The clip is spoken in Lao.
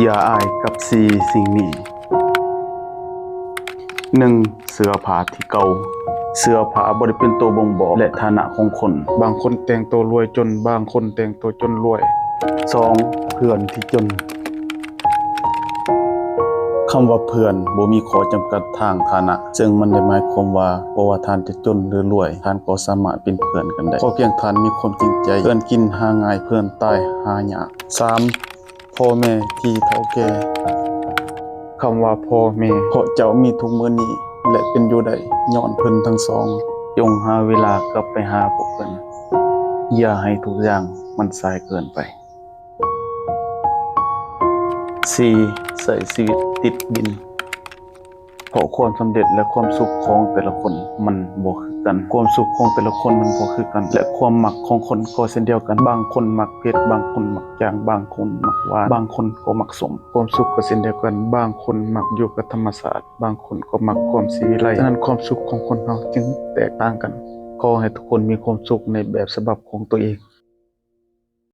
ຢ່າອາຍກັບສີ່ສິ່ງນີ້. ໜຶ່ງ, ເສື້ອຜ້າທີ່ເກົ່າ. ເສື້ອຜ້າບໍ່ໄດ້ເປັນຕົວບົ່ງບອກ ແລະ ຖານະຂອງຄົນ. ບາງຄົນແຕ່ງໂຕລວຍຈົນ, ບາງຄົນແຕ່ງໂຕຈົນລວຍ. ສອງ, ເພື່ອນທີ່ຈົນ. ຄຳວ່າເພື່ອນບໍ່ມີຂໍ້ຈຳກັດທາງຖານະ, ເຊິ່ງມັນໄດ້ໝາຍຄວາມວ່າ ບໍ່ວ່າທ່ານຈະຈົນ ຫຼື ລວຍ, ທ່ານກໍສາມາດເປັນເພື່ອນກັນໄດ້, ຂໍພຽງທ່ານມີຄວາມຈິງໃຈ. ເພື່ອນກິນຫາງ່າຍ, ເພື່ອນຕາຍຫາຍາກ. ສາມ, ພໍ່ແມ່ທີ່ເຖົ້າແກ່. ຄຳວ່າພໍ່ແມ່, ເພາະເຈົ້າມີທຸກມື້ນີ້ ແລະ ເປັນຢູ່ໄດ້ຍ້ອນເພິ່ນທັງສອງ. ຈົ່ງຫາເວລາກັບໄປຫາພວກເພິ່ນ. ຢ່າໃຫ້ທຸກຢ່າງມັນສາຍເກີນໄປ. ສີ່, ໃຊ້ຊີວິດຕິດດິນ. ເພາະຄວາມສຳເລັດ ແລະ ຄວາມສຸກຂອງແຕ່ລະຄົນມັນບໍ່ຄືກັນ. ຄວາມສຸກຂອງແຕ່ລະຄົນມັນບໍ່ຄືກັນ ແລະ ຄວາມມັກຂອງຄົນກໍເຊັ່ນດຽວກັນ. ບາງຄົນມັກເຜັດ, ບາງຄົນມັກຈາງ, ບາງຄົນມັກຫວານ, ບາງຄົນກໍມັກສົ້ມ. ຄວາມສຸກກໍເຊັ່ນດຽວກັນ, ບາງຄົນມັກຢູ່ກັບທຳມະຊາດ, ບາງຄົນກໍມັກຄວາມສີວິໄລ. ສະນັ້ນ ຄວາມສຸກຂອງຄົນເຮົາຈຶ່ງແຕກຕ່າງກັນ. ຂໍໃຫ້ທຸກຄົນມີຄວາມສຸກໃນແບບສະບັບຂອງຕົວເອງ.